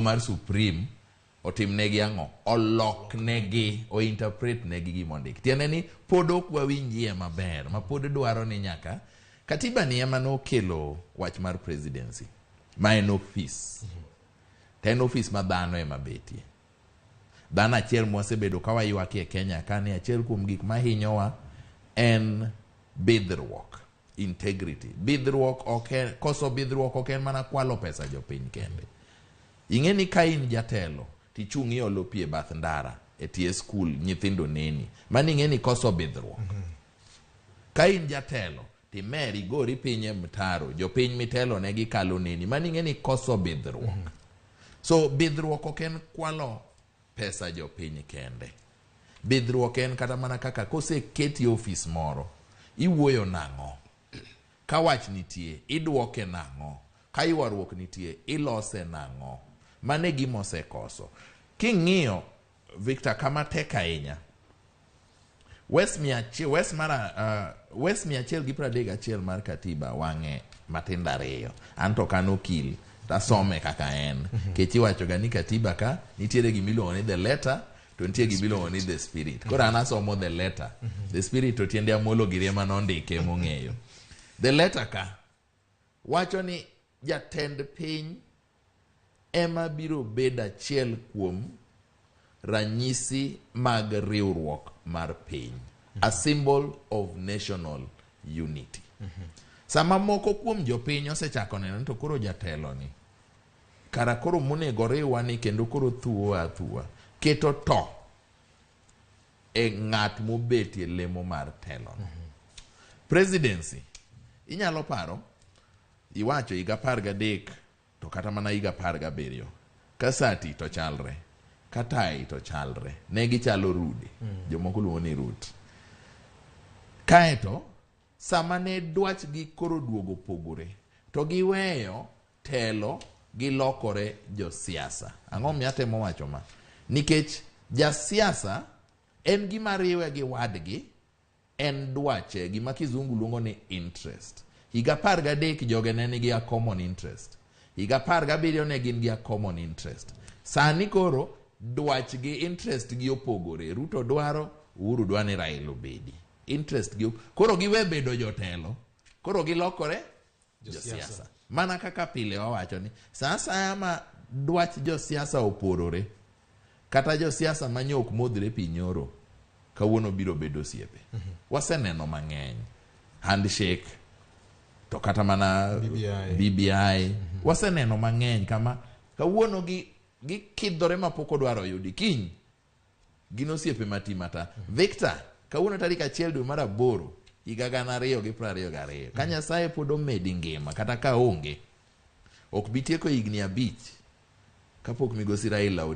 Mar Supreme otimnegi ang'o? Oloknegi, ointerpret negi gimondik. Tiende ni pod ok wawinjie maber, ma pod dwaro ni nyaka katiba ni ema nokelo wach mar presidency, ma en ofis. To en ofis ma dhano ema betie. Dhano achiel mwasebedo ka waywakie Kenya ka ni achiel kuom gik mahinyowa en bidhruok, integrity. Bidhruok ok en, koso bidhruok ok en mana kwalo pesa jopiny kende. Ing'e ni ka in jatelo tichung' iolo pi e bath ndara e tie skul nyithindo neni. Mano ing'e ni koso bidhruok. Ka in jatelo timer igori piny e mtaro jopiny mitelo ne gikalo neni. Mano ing'e ni koso bidhruok. So bidhruok ok en kwalo pesa jopiny kende. Bidhruok en kata mana kaka koseketi e ofis moro, iwuoyo nang'o? Ka wach nitie, idwoke nang'o? Ka ywaruok nitie, ilose nang'o? Mano e gima osekoso. King'iyo, Victor, kama tek ahinya, wes wes mar wes 131 mar katiba wang'e matindo ariyo. An to kan okil, tasome kaka en. Kech iwacho ga ni katiba ka nitiere gimiluongo ni the letter to nitie gimiluongo ni the spirit. Koro an asomo the letter. The spirit to tiende Amolo giri ema nondike mong'eyo. The letter ka wacho ni jatend piny ema biro bedo achiel kuom ranyisi mag riwruok mar piny. A symbol of national unity. Sama moko kuom jopiny osechako neno ni to koro jatelo ni kara koro monego riwwa ni kendo koro thuowa athuwa keto to e ng'at mobetie lemo mar telo no. Presidency inyalo paro iwacho higa 13 to kata mana higa 17 ka sati to chalre ka tai to chalre ne gichalo rude. Jomoko luongo ni root. Kaeto sama ne dwachgi koro duogo pogore to giweyo telo gilokore josiasa. Ang'o miyo atemo wacho ma? Nikech jasiasa en gima riwe gi wadgi en dwache gima kizungu luongo ni interest. Higa 13 joge ne nigi a common interest. Higa 17 ne gin gi a common interest. Sani koro dwachgi interest gi opogore. Ruto dwaro, Uhuru dwa ni Raila obedi. Interest gi koro giwe bedo jotelo. Koro gilokore josiasa. Mana kaka pile wawacho ni sa asaya ma dwach josiasa oporore, kata josiasa ma ok modhre pi nyoro, kawuono biro bedo osiepe. Waseneno mang'eny. Handshake, to kata mana BBI. BBI. Waseneno mang'eny kama kawuono gi gikidhore mapok odwaro yudi kiny gin osiepe mati mata. Victor, kawuono tarik 1 dwe mar 8 higa 2022 ka Nyasaye pod omedi ngima kata ka onge ok bi tieko higni 5 kapok migosi Raila